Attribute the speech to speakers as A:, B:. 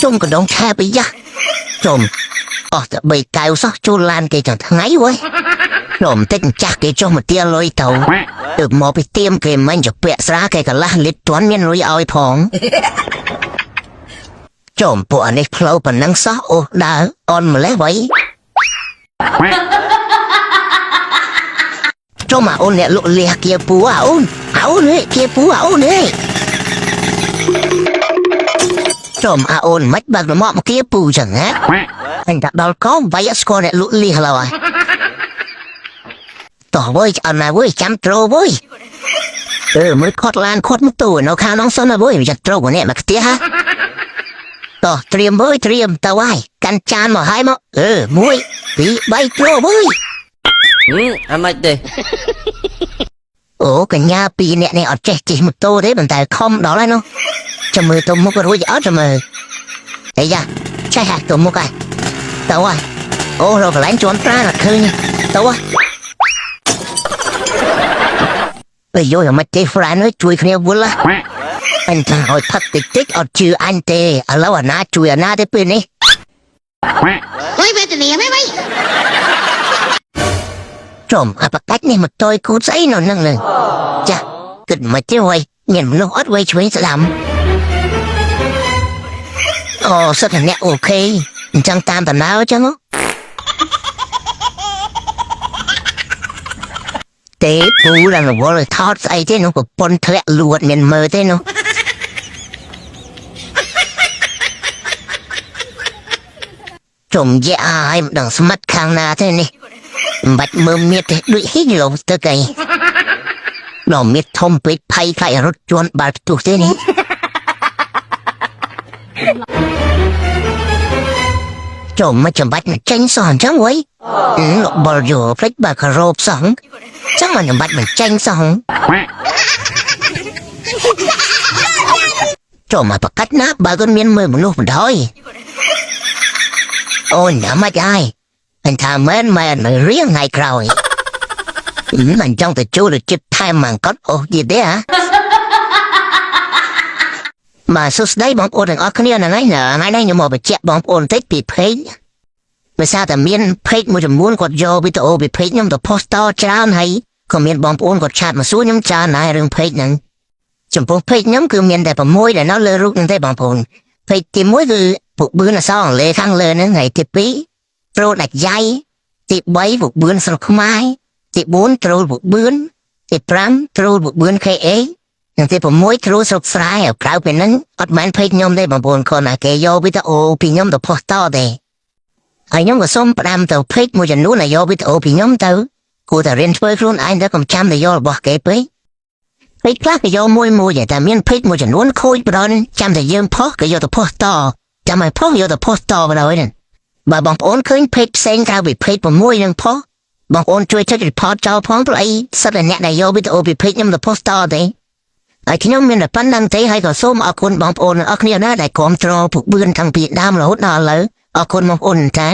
A: ជុំកណ្ដងឆែបអាយ៉ាជុំអស់តែបីកែវសោះជួលឡានគេចង់ថ្ងៃវ៉េនំតិចចាស់គេចុះមកទាលុយទៅទើបមកពីទៀមគេមិញជពាក់ស្រាគេកន្លះលីត្រទាន់មានលុយឲ្យផង ជុំពួកអានេះផ្លូវប៉ុណ្ណឹងសោះអូដើរអន់ម្លេះវ៉ៃជុំអាអូនអ្នកលក់លះគៀពូអាអូនអាអូនហេគៀពូអាអូនហេជុំអាអូនមិនបើកមកមកគៀពូចឹងហ៎ អញដាក់ដល់កោវាយអត់ស្គាល់អ្នកលក់លះឡើយតោះវើយអត់ណាវើយចាំត្រូវើយអឺមើលខាត់ឡានខាត់ម៉ូតូនៅខាងនោះសិនណាវើយវាត្រូម្នាក់មកផ្ទះហ៎តោះត្រៀមវើយត្រៀមទៅហើយកាន់ចានមកហើយមកអឺ1 2 3ត្រូវើយ
B: ហឹមអាម៉េចទេ
A: អូកញ្ញាពីរអ្នកនេះអត់ចេះជិះម៉ូតូទេប៉ុន្តែខំដល់ហើយនោះចាំមើលទៅមុខរួចអត់ចាំមើលអីយ៉ាចេះហ่ะទៅមុខហើយទៅហើយអូរកកន្លែងជន់ប្រាណអត់ឃើញទៅហើយ អើយយមកទេហ្វ្រានអើយជួយគ្នាវល់ហ៎អញថាឲ្យផឹកតិចតិចអត់ជឿអញទេឥឡូវអាណាជួយអាណាទេពេលនេះ
C: អុយវេទនាមែនវ៉ៃ
A: ចំអាបកាច់នេះមកតយគូតស្អីនៅនឹងនឹងចាគិតមកទេវ៉ៃមានមនុស្សអត់វៃឆ្វេងស្ដាំអូសិតតែអ្នកអូខេអញ្ចឹងតាមដំណើរអញ្ចឹងហ៎ទេពូឡើងរវល់ឲ្យថតស្អីទេនោះប្រពន្ធធ្លាក់លួតមានមើលទេនោះ ជុំយ៉ាឲ្យមិនដឹងស្មាត់ខាងណាទេនេះមិនបាច់មើលមៀតទេដូចហ៊ីងលោទៅកៃដល់មៀតធំពេកភ័យខ្លាចរត់ជន់បាល់ផ្ទុះទេនេះជុំមកចាំបាច់មកចេញសោះអញ្ចឹងវ៉ៃអឺបលយោភ្លេចបើការ៉ូបសោះចឹងមកចាំបាច់មកចេញសោះជុំមកប្រកាសណាបើគាត់មានមើលមនុស្សបណ្ដោយ អូនណាមិនអីអញថាមែនមែនមិនរៀងថ្ងៃក្រោយមិនចង់ទៅជួលទៅចិត្តថែមមកគាត់អូទៀតទេហ៎បាទសួស្តីបងប្អូនទាំងអស់គ្នាថ្ងៃនេះថ្ងៃនេះខ្ញុំមកបញ្ជាក់បងប្អូនតិចពី page ដោយសារតែមាន page មួយចំនួនគាត់យកវីដេអូពី page ខ្ញុំទៅ post តច្រើនហើយក៏មានបងប្អូនគាត់ chat មកសួរខ្ញុំច្រើនដែររឿង page ហ្នឹងចំពោះ page ខ្ញុំគឺមានតែ6ដែលនៅលើរូបហ្នឹងទេបងប្អូន page ទី1គឺពួកបឿនអក្សរអង់គ្លេសខាងលើហ្នឹងហើយទី2ត្រូលដាច់យ៉ៃទី3ពួកបឿនស្រុកខ្មែរទី4ត្រូលពួកបឿនទី5ត្រូលពួកបឿន KA និងទី6ត្រូលស្រុកស្រែក្រៅពីហ្នឹងអត់មែន page ខ្ញុំទេបងប្អូនគ្រាន់តែគេយកវីដេអូពីខ្ញុំទៅ post តទេហើយខ្ញុំក៏សូមផ្ដាំទៅ page មួយចំនួនដែលយកវីដេអូពីខ្ញុំទៅគួរតែរៀនធ្វើខ្លួនឯងទៅកុំចាំតែយករបស់គេពេក ពេកខ្លះគេយកមួយមួយតែមានពេកមួយចំនួនខូចប្រដចាំតែយើងផុសគេយកទៅផុសតចាំឲ្យផុសយកទៅផុសតបណ្ដោយហ្នឹងបើបងប្អូនឃើញពេកផ្សេងក្រៅពីពេក6នឹងផុសបងប្អូនជួយចុច report ចោលផងព្រោះអីសិតតែអ្នកដែលយកវីដេអូពីពេកខ្ញុំទៅផុសតទេហើយខ្ញុំមានតែប៉ុណ្្នឹងទេហើយក៏សូមអរគុណបងប្អូនទាំងអស់គ្នាណាដែលគាំទ្រពួកបឿនតាំងពីដើមរហូតដល់ឥឡូវអរគុណបងប្អូនមែនតើ